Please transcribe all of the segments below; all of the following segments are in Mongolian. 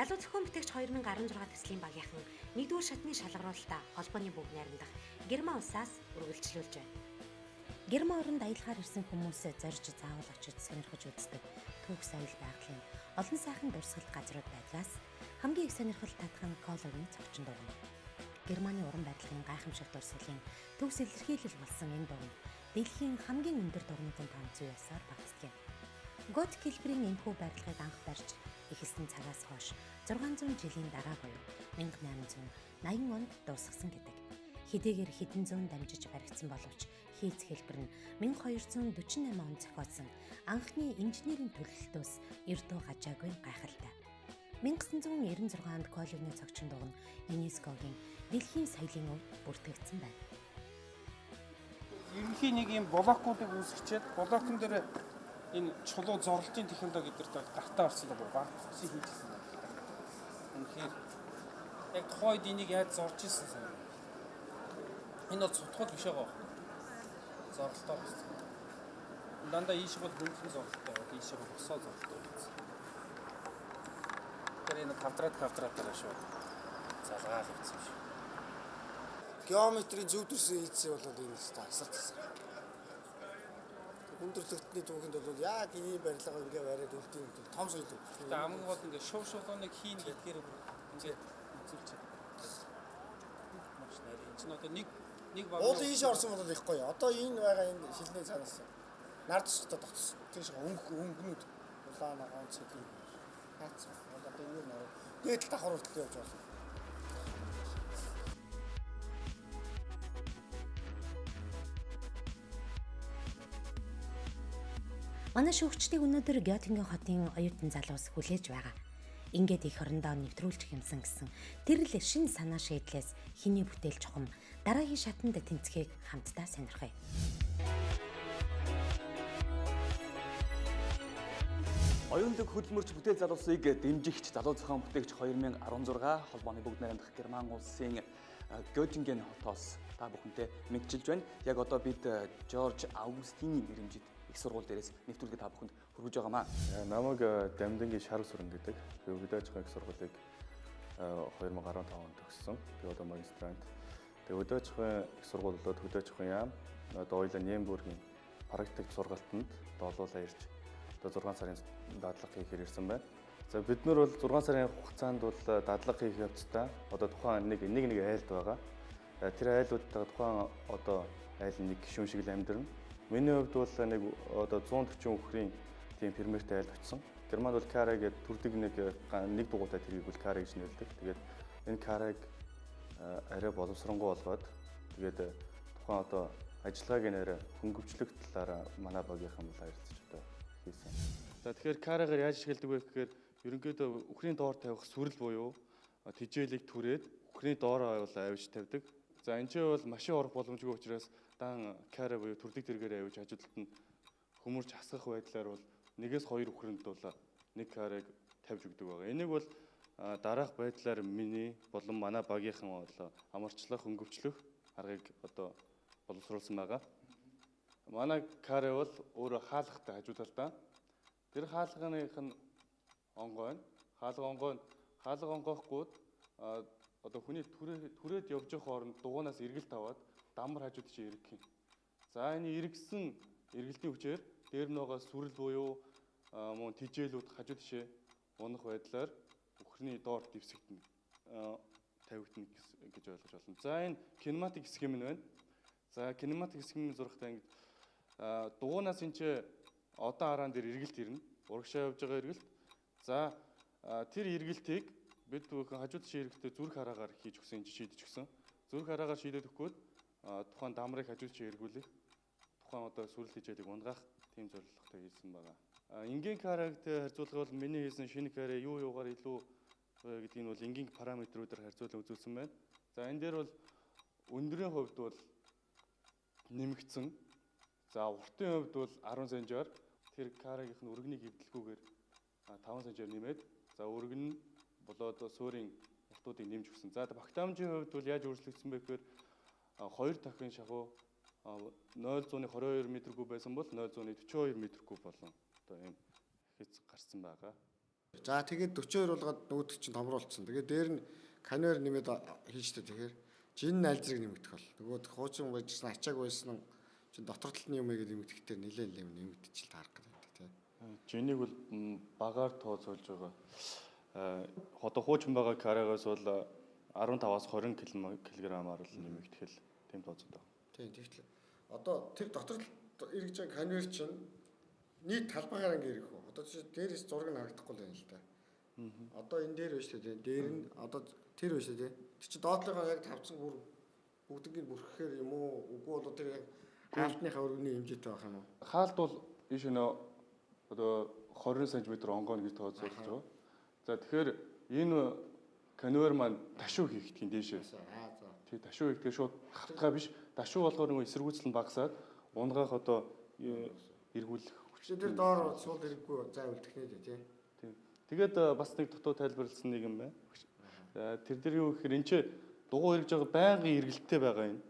Залуу зохион бүтээгч 2016 төслийн багийнхан нэгдүгээр шатны шалгаруулалтаа холбооны бүгд найрамдах Герман улсаас үргэлжлүүлж байна. Герман оронд аялахаар ирсэн хүмүүс зорж заавал очиж сонирхож үздэг түүх соёл байгалийн олон сайхан дурсгалт газрууд байдгаас хамгийн их сонирхол татах нь Кологийн цогчин дугуй. Германы уран барилгын гайхамшиг дурсгалын төгс илэрхийлэл болсон энэ дугуй дэлхийн хамгийн өндөр дугуйнуудын тоонд зүй ёсоор багтдаг юм. Готик хэлбэрийн энэхүү барилгыг анх барьж эхэлсэн цагаас хойш 600 жилийн дараа буюу 1880 онд дуусгасан гэдэг. Хэдийгээр хэдэн зуун дамжиж баригдсан боловч хийц хэлбэр нь 1248 онд зохиосон анхны инженерийн төлөлтөөс эрдүү гажаагүй гайхалтай. 1996 онд Кологны цогчин дугуй нь ЮНЕСКО-гийн дэлхийн соёлын өв бүртгэгдсэн байна. Ерөнхий нэг юм блокуудыг үүсгэчихэд блокн дээр энэ чулуу зорлтын технологи гэдэрт гартаа орсон л баг цэцгийг хийжсэн байна. Үнэхээр яг тухайн үед энийг яаж зорж ирсэн санаа. Энэ бол цутгал биш байгаа байхгүй. Зорлтоор болсон. Дандаа ийш бол хөнгөн зорлттой, ийш бол босоо зорлттой байсан. Тэр энэ квадрат квадратаараа шууд залгаал явсан юм шиг. Геометрийн зөв төрсөн хийцээ бол энэ өстой асар тасар. Өндөрлөгтний түүхэнд бол яг ийм барилга ингээ бариад үлдээн гэдэг том соёл. Тэгээ хамгийн гол ингээ шув шулууныг хийн гэдгээр ингээ үзүүлж байна. Маш нарийн. Энэ чинь одоо нэг баг уул ийш орсон бол ихгүй. Одоо энэ байгаа энэ шилний цаанаас нар тусгатад тогтсон. Тэр шиг өнгөнүүд улаан ногоон цэгэр хаац. Одоо энэ нөр дээд давхар хүртэл явж байна. Манай шүүгчдийг өнөөдөр Гётинген хотын оюутан залуус хүлээж байгаа. Ингээд их орондоо нэвтрүүлж хэмсэн гэсэн тэр л шин санаа шийдлээс хиний бүтээл чухам дараагийн шатанд тэнцэхийг хамтдаа сонирхъя. Оюунлаг хөдөлмөрч бүтээл залуусыг дэмжигч залуу зохион бүтээгч 2016 холбооны бүгд найрамдах Герман улсын Гётинген хотоос та бүхэнтэй мэдчилж байна. Яг одоо бид Жорж Августины нэрэмжит их сургууль дээрээс нэвтрүүлгээ та бүхэнд хүргэж байгаамаа. Намайг Дамдингийн Шарв сүрэн гэдэг. Би Хөдөө аж ахуйн их сургуулийг 2015 онд төгссөн. Би одоо магистрант. Тэгээ Хөдөө аж ахуйн их сургууль болоод Хөдөө аж ахуйн яам одоо ойлаа Нембургийн практик сургалтанд долоолаа ирж одоо 6 сарын дадлага хийхээр ирсэн байна. За бид нар бол 6 сарын хугацаанд бол дадлага хийх явцдаа одоо тухайн нэг айлд байгаа. Тэр айлуудтайгаа тухайн одоо айл нэг гишүүн шиг л амьдрна. Миний хувьд бол нэг одоо 140 үхрийн тийм фермертэй айлд очсон. Германд бол Кара гэдэг төрдөг нэг дугуйтай тэргийг бол Кара гэж нэрлэдэг. Тэгээд энэ Караг арай боловсронгуй болгоод тэгээд тухайн одоо ажиллагааг нь арай хөнгөвчлөх талаараа манай багийнхан бол харилцаж одоо хийсэн. За тэгэхээр Карагаар яаж ашигладаг вэ гэхээр ерөнхийдөө үхрийн доор тавих сүрэл буюу тижээлийг түрээд үхрийн доороо бол авч тавьдаг. За энэ ч бол машин орох боломжгүй учраас дан Кара буюу төрдөг дэргээр авч хажуудалд нь хөмөрч хасгах байдлаар бол нэгээс хоёр үхрэнд бол нэг Караг тавьж өгдөг байгаа. Энийг бол дараах байдлаар миний болон манай багийнхан бол амарчлах, хөнгөвчлөх аргыг одоо боловсруулсан байгаа. Манай Кара бол өөрөө хаалгатай хажуу талдаа. Тэр хаалганых нь онгой нь хаалга онгойхгүй одоо хүний түрээд явж байгаа хооронд дугуйнаас эргэлт аваад дамар хажууд чи эргэх юм. За энэ эргэсэн эргэлтийн хүчээр дээр нь байгаа сүрэл буюу мөн тижээлүүд хажуу тишээ унах байдлаар үхрний доор дэвсэгдэнэ, тавигдана гэж ойлгож байна. За энэ кинематик схем нь байна. За кинематик схемийн зурагтай ингэж дугуйнаас энэ чи одоо хараан дээр эргэлт ирнэ. Урагшаа явж байгаа эргэлт. За тэр эргэлтийг бид бүхэн хажуу тишээ эрэхтэй зүрх хараагаар хийж өгсөн, энэ шийдэж өгсөн. Зүрх хараагаар шийдээд өгөхөд тухайн дамрыг хажуу тишээ эргүүлэх, тухайн одоо сүрэл хичээлийг унгаах тийм зорилготой хийсэн байгаа. Энгийн Карагтай харьцуулах бол миний хийсэн шинэ Кара юугаар илүү гэдгийг нь бол энгийн параметрүүдээр харьцуулан үзүүлсэн байна. За энэ дээр бол өндрийн хувьд бол нэмэгдсэн. За уртын хувьд бол 10 см-аар тэр Карагийнх нь өргөнийг эвдэлгүйгээр 5 см-аар нэмээд за өргөн нь болоод суурийн уртуудыг нэмж өгсөн. За багтаамжийн хувьд бол яаж өөрчлөгдсөн бэ гэхээр 2 дахин шахуу 0.22 м3 байсан бол 0.42 м3 болон одоо ийм хэц гарсан байгаа. За тэгээд 42 болгоод нөгөөдөг чинь томруулсан. Тэгээд дээр нь конвейер нэмээд хийжтэй. Тэгэхээр жин аль зэрэг нэмэгдэх бол. Нөгөөд хуучин байжсан ачааг байсан чинь дотор талд нь юм игээд нэмэгдэхдээ нэлээд юм нэмэгдчихэл таарах гэдэг тийм. Жинийг бол багаар тооцоолж байгаа. Одоо хуучин байгаа карагаас бол 15-аас 20 кг-аар л нэмэгдэх л тийм тооцоотой. Тийм, тэгтэл одоо тэр дотор эргэж байгаа конвейер чинь нийт талбайгаар ингээ ирэх үү? Одоо чи дээрээс зураг нь харагдахгүй л байна л да. Одоо энэ дээр байна шүү дээ. Дээр нь одоо тэр байна шүү дээ. Тэр чи доотлогоо яг тавцан бүр бүгднийг бүрхэхээр юм уу? Үгүй бол тэр яг хаалтныхаа өргөний хэмжээтэй байх юм уу? Хаалт бол ийш нөө одоо 20 см онгойно гэж тооцоолж байгаа. За тэгэхээр энэ конвейер маань ташуу хийхдгийн дээшээ. Тий, ташуу хийхдээ шууд хавтгай биш. Ташуу болохоор нөгөө эсэргүүцэл нь багасаад унгаах одоо эргүүлэх хүч. Тэр доор суул хэрэггүй зай үлдэх нэ тий. Тийм. Тэгээд бас нэг дутуу тайлбарласан нэг юм байна. Тэр дээр юу гэхээр энэ чи дугуй эргэж байгаа байнгын эргэлттэй байгаа юм.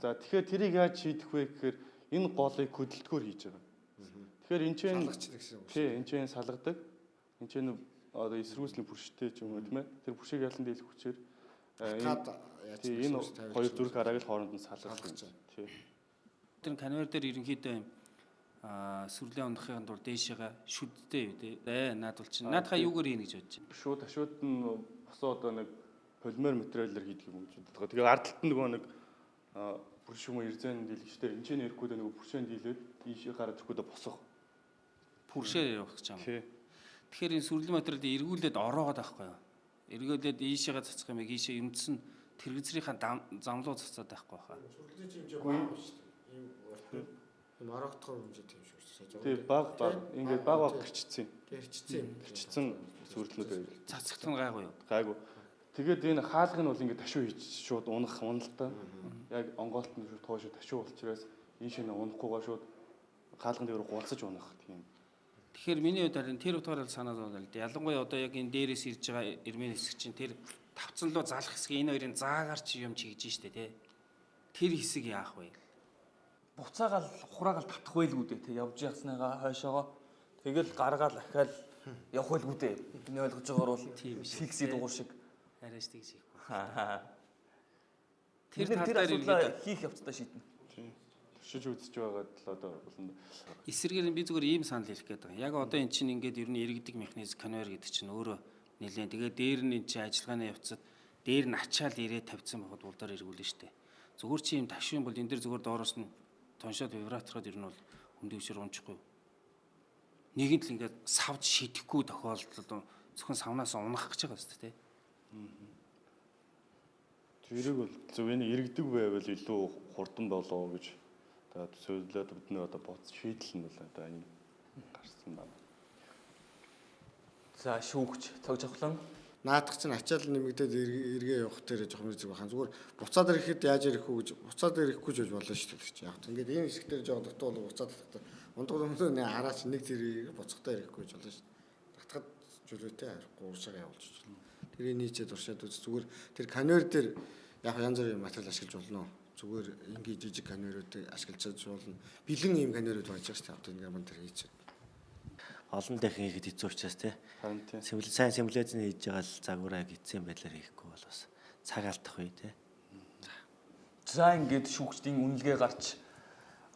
За тэгэхээр тэрийг яаж шийдэх вэ гэхээр энэ голыг хөдөлтгөөр хийж байгаа. Тэгэхээр энэ чинь тий, энэ чинь салгадаг. Энэ чинь одоо эсэргүүцлийн бүрштэй ч юм уу тийм ээ. Тэр бүршийг ялан дийлэх хүчээр энэ хоёр зүрх арааг л хооронд нь салгах гэж. Тий. Тэр конвейер дээр ерөнхийдөө сүрлийн унахын тулд дээшээгээ шүдтэй юу дээ. Наад бол чинь наадхаа юугаар хийнэ гэж бодож байна. Шууд ташууд нь босоо одоо нэг полимер материалаар хийдэг юм гэж боддог. Тэгээ ард талд нь нөгөө нэг бүрш юм уу эрзэн дийлэгчдэр энэ ч нэрэхгүй дээ нөгөө бүршээ дийлээд ийшээ гараад ирэхгүй дээ босох. Бүршээр явах гэж юм. Тий. Тэгэхээр энэ сүрлийн материалыг эргүүлээд ороогоод байхгүй юу? Эргүүлээд ийшээгээ цацах юм ийшээ юмдсэн тэргэзрийнхаа замлуу цацаад байхгүй хаа. Сүрлийн хэмжээ бага шүү дээ. Ийм урт юм ороогдохоор хэмжээ тийм шүү дээ. Тий, баг баг ингээд баг баг гэрчсэн. Гэрчсэн. Гэрчсэн сүрлнүүд байв. Цацахт нь гайгүй юу? Гайгүй. Тэгээд энэ хаалга нь бол ингээд ташуу хийж шууд унах уналтай. Яг онгоолт нь шууд тоошо ташуу болчроос ийшээ нь унахгүйгаа шууд хаалган дээр гулсаж унах тийм. Тэгэхээр миний хувьд харин тэр утгаараа санаа зовлоо л дээ. Ялангуяа одоо яг энэ дээрээс ирж байгаа эрмэн хэсэг чинь тэр тавцан руу залах хэсгийг энэ хоёрын заагаар чи юм чигж штэ тий. Тэр хэсэг яах вэ? Буцаагаал хураагаал татах байлгүй дээ тий. Явж явсныгаа хойшоогоо тэгэл гаргаал ахаал явах байлгүй дээ. Миний ойлгож байгаагаар бол фикси дугуй шиг арайч тэгж хийхгүй. Тэр тал дээр хийх явцдаа шийднэ. Тийм. Туршиж үзэж байгаад л одоо болно. Эсрэгээр нь би зүгээр ийм санал хэлэх гээд байгаа. Яг одоо эн чинь ингээд ер нь иргэдэг механизм конвейер гэдэг чинь өөрөө нэлээд тэгээ дээр нь эн чинь ажиллагааны явцад дээр нь ачаал ирээ тавьсан байхад улдаар эргүүлнэ штэ. Зүгээр чи ийм ташуун бол энэ дэр зүгээр доороос нь тоншоод вибраторход ер нь бол хүндөвчөр унчихгүй. Нэгэнт л ингээд савж шидэхгүй тохиолдолд зөвхөн савнаас унах гэж байгаа зү тэ. Тэрийг бол зөв энэ иргэдэг байвал илүү хурдан болоо гэж тэгээд төсөөлөөд бид нэр одоо боц шийдэл нь бол одоо энэ гарсан байна. За шүүгч цог жавхлан наадах чинь ачаал нэмэгдээд эргээ явах дээр жоохон зүг бахан. Зүгээр буцаад ирэхэд яаж ирэх үү гэж буцаад ирэхгүй ч болно шүү дээ. Яг ингээд энэ хэсэг дээр жоохон дутуу бол буцаад татах. Ундгал нэ араач нэг зэрэг буцахтаа ирэхгүй ч болно шүү дээ. Татхад зүйлүүтэй авахгүй ууршаага явуулж байна. Тэрийг нийцээд туршаад үз. Зүгээр тэр конвейер дээр яг янз бүрийн материал ашиглаж болно. Зүгээр энгийн жижиг конвейерүүдийг ашиглаж болно. Бэлэн ийм конвейерүүд байж байгаа шүү дээ. Одоо ингээд мөн тэр хийчихэд олон дахин хийхэд хэцүү учраас тий. Сайн симуляцийн хийж байгаа л загвараа гидсэн байдлаар хийхгүй бол бас цаг алдах үе тий. За ингээд шүүгчдийн үнэлгээ гарч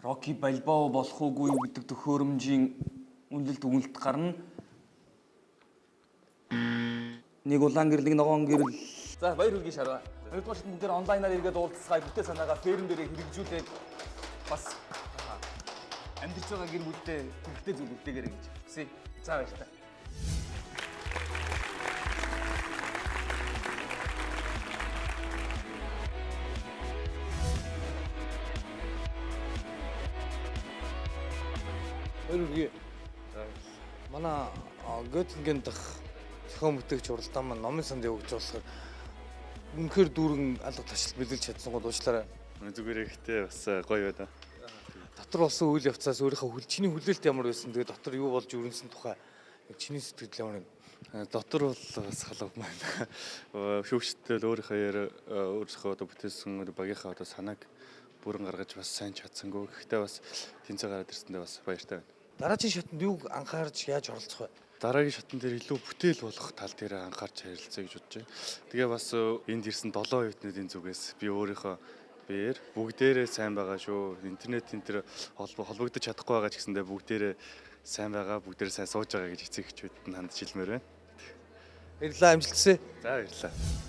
Рокки Бальбоа болох уугүй юу гэдэг төхөөрөмжийн үнэлэлт өгнөлт гарна. Нэг улаан гэрэл, нэг ногоон гэрэл. За баяр хүргэе шарва. Хоёрдугаар шатнд бүгдээр онлайнаар эргээд уулзцгаая. Бүтээ санаагаа ферм дээрээ хэрэгжүүлээд бас амьдарч байгаа гэр бүлдээ хэрэгтэй зүйл үлдээгээрэй гэж хүсье. За баярлалаа. Баяр хүргэе. Манай Гөттинген дахь зохион бүтээгч уралдаан маань номын санд явагдаж болохоор үнэхээр дүүрэн алга ташил бэлгэлж чадсан гол уучлаарай. Зүгээр ихтэй бас гоё байна. Дотор болсон үйл явцаас өөрийнхөө чиний хүлээлт ямар байсан, тэгээ дотор юу болж өрнөсөн тухай чиний сэтгэл ямар юм? Дотор бол бас халуун маань. Шүүгчтэй л өөрийнхөө яриа, өөрийнхөө одоо бүтээсэн багийнхаа одоо санааг бүрэн гаргаж бас сайн чадсангүй. Гэхдээ бас тэнцээ гараад ирсэндээ бас баяртай байна. Дараагийн шатанд юуг анхаарч яаж оролцох вэ? Дараагийн шатн дээр илүү бүтээл болох тал дээр анхаарч харилцая гэж бодож байна. Тэгээ бас энд ирсэн 7 оюутнуудын зүгээс би өөрийнхөө биеэр бүгдээрээ сайн байгаа шүү. Интернетийн тэр холбогдож чадахгүй байгаа ч гэсэндээ бүгдээрээ сайн байгаа, бүгдээрээ сайн сууж байгаа гэж эцэг эхчүүдэд нь хандж хэлмээр байна. Баярлалаа, амжилт хүсье. За, баярлалаа.